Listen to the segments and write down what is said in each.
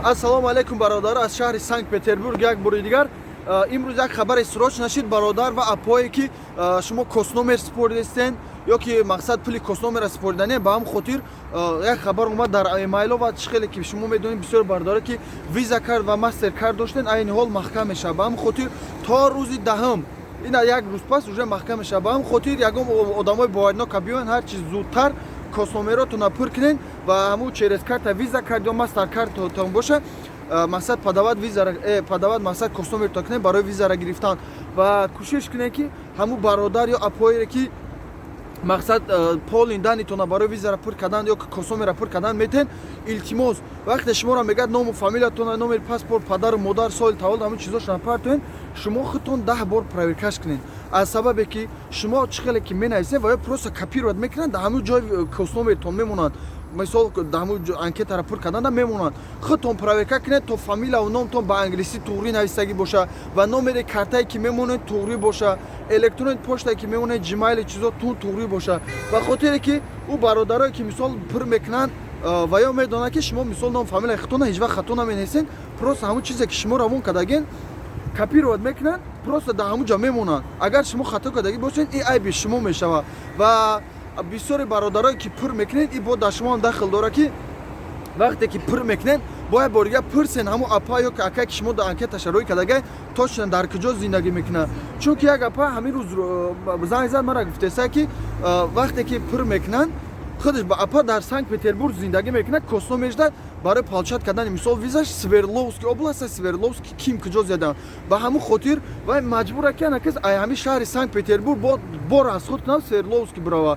Ассалому алайкум, бародар, аз шаҳри Санкт Петербург як бори дигар. Имрӯз як хабари срочно шид, бародар ва апое, ки шумо госномер супоридастен ё ки мақсад пули госномера супоридане. Ба ҳам хотир як хабар омад дар эмайло. Ва чӣ хеле ки шумо медонед, бисёр бародаре, ки Виза карт ва Мастер карт доштен, айни ҳол маҳкам мешавад. Ба ҳам хотир то рӯзи 10-м, ина як рӯз пас, уже маҳкам мешавад. Ба ҳам хотир ягон одамои боварнока биёянд, ҳарчи зудтар госномеротона пур кунен ва ҳамун через карта Виза карт ё Мастер картотон боша, мақсад подавать визара, подавать, мақсад госномерто кунен барои визара гирифтан. Ва кӯшиш кунен, ки ҳамун бародар ё апоере, ки мақсад полный данныетона барои визара пур кардан ё госномера пур кардан метен, илтимос, вақте шуморо мегӯяд ному фамилиятона, номери паспорт, падару модар, соли таваллуд, ҳамин чизошона партоен, шумо худтон 10 бор проверкаш кунед, аз сабабе ки шумо чӣ хеле ки менависед ва ё просто копировать мекунанд, дар ҳамун ҷои госномертон мемонанд. Мисол, дар ҳамун анкетаро пур карданда мемонанд. Худтон проверка кунед, то фамилияву номтон ба англисӣ туғрӣ нависагӣ боша ва номери картае, ки мемонед, туғрӣ боша, электронный почтае, ки мемонед, Gmail, чизо тун туғрӣ боша. Ба хотире ки ӯ бародарое, ки мисол пур мекунанд, ва ё медонад, ки шумо мисол ном, фамилияи худтона ҳеҷ вақт хато наменависед. Просто ҳамун чизе, ки шумо равон кардагин, копировать мекунанд, просто дар ҳамун ҷо мемонанд. Агар шумо хато кардагӣ бошед, ин айби шумо мешавад. Ва бисёре бародарое, ки пур мекунед, ин бо дар шумо ҳам дахл дорад, ки вақте ки пур мекунед, бояд бори дигар пурсен ҳамун апа ё акае, ки шумо дар анкеташа рӯй кардагай, точно дар куҷо зиндагӣ мекунад. Чунки як апа ҳамин рӯз занг зад, мара гуфтеса, ки вақте ки пур мекунанд, худаш ба апа дар Санкт Петербург зиндагӣ мекунад, госномерда барои получать кардани мисол визаш Свердловский область, Свердловский ким куҷо зидаанд. Ба ҳамун хотир вай маҷбура, ки ана кас ай ҳамин шаҳри Санкт Петербург бор аз худ кунад, Свердловский бирава.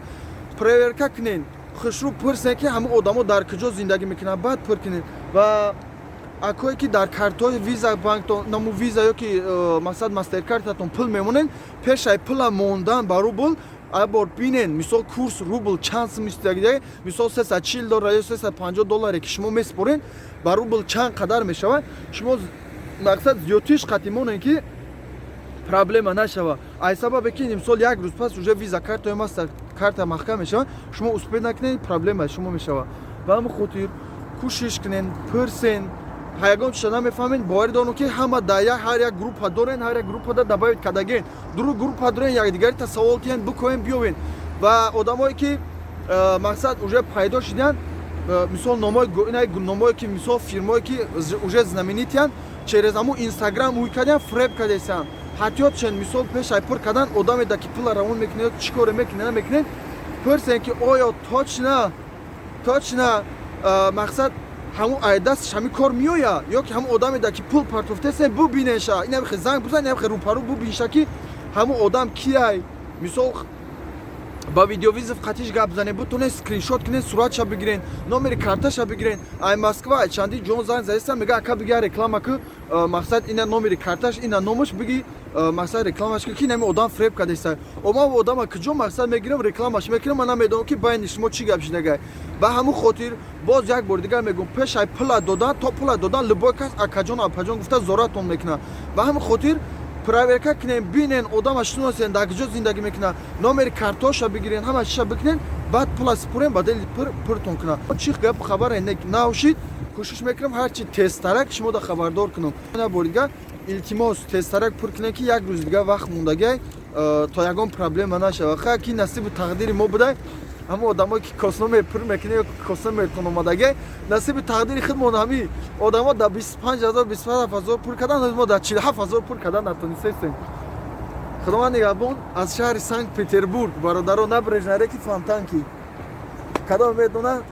Проверка кунед хушрӯ, пурсен, ки ҳамун одамо дар куҷо зиндагӣ мекунанд, баъд пур кунед. Ва акое, ки дар картҳои Виза банктон, наму Виза ё ки мақсад Мастеркартатон пул мемонед, пешай пула мондан ба рубл бор бинен, мисол, курс рубл чанд сум истагида. Мисол, 340 доллар ё 350 долларе, ки шумо месупорен, ба рубл чанд қадар мешавад. Шумо мақсад зиёдтиш қатӣ монен, ки проблема нашава, ай сабабе ки мисол як рӯз пас уже Виза карта ё Мастер карта маҳкам мешавад, шумо успеть накунед, проблема шумо мешавад. Ба ҳамин хотир кӯшиш кунен, пурсен. Ягон чиза намефаҳмед, боварӣ дорам, ки ҳама дар як ҳар як группа дорен, ҳар як группада добавить кардаген, друг группа дорен, якдигарита савол киҳен, бикоҳен, биёвен. Ва одамое, ки мақсад уже пайдо шудиянд, мисол номое, ки мисол фирмое, ки уже знаменитиянд, через ҳамун Инстаграм ӯй кардиян, фреб кардесиянд. Ҳатиёт шен. Мисол, пешай пур кардан, одаме да ки пула равон мекунед, чӣ коре мекунед, намекунед, пурсен, ки оё точно мақсад ҳамун айдастш ҳамин кор меояд, ё ки ҳамун одаме да ки пул партофтесен, бубинеша, инамхе занг бизан, инамхе рӯпарӯ бубинша, ки ҳамун одам кияй. Мисол, ба видеовызов қатиш гап занед, бутонед скриншот кунед, суратша бигирен, номери карташа бигирен. Ай Москва, ай чанди ҷон занг задистам, мега: «Ака, биги, реклама ку, мақсад ина номери карташ, ина номаш, биги, мақсад рекламаш ку, ки инами одам фреб кардеста». Ма одама куҷо мақсад мегирам, рекламаш мекунам? Ман намедонам, ки байни шумо чӣ гап шидагай. Ба ҳамун хотир боз як бори дигар мегӯм: пешай пула додан, то пула додан, любой кас акаҷон, апаҷон гуфта зоратон мекунад. Ба ҳамин хотир проверка кунем, бинен, одама шиносен, дар куҷо зиндагӣ мекунад, номери картоша бигирен, ҳама чиша бикунен, баъд пула супурен, ба дели пуртон кунад. Чӣ гап хабаре навшид, кӯшиш мекунам ҳарчи тезтарак шумо да хабардор кунам. Бори дигар илтимос, тезтарак пур кунем, ки як рӯзи дигар вақт мондагай, то ягон проблема нашавад. Ха, ки насибу тақдири мо будай, ҳамон одамое, ки госномер пур мекунед ё госномертон омадагай, насиби тақдири худмон. Ҳами одамо дар 25 000, 27 000 пур кардан, мо дар 47 000 пур кардан натонистестем. Худованд нигаҳбон. Аз шаҳри Санкт Петербург, бародаро, набережная реки Фонтанки, кадом медонад.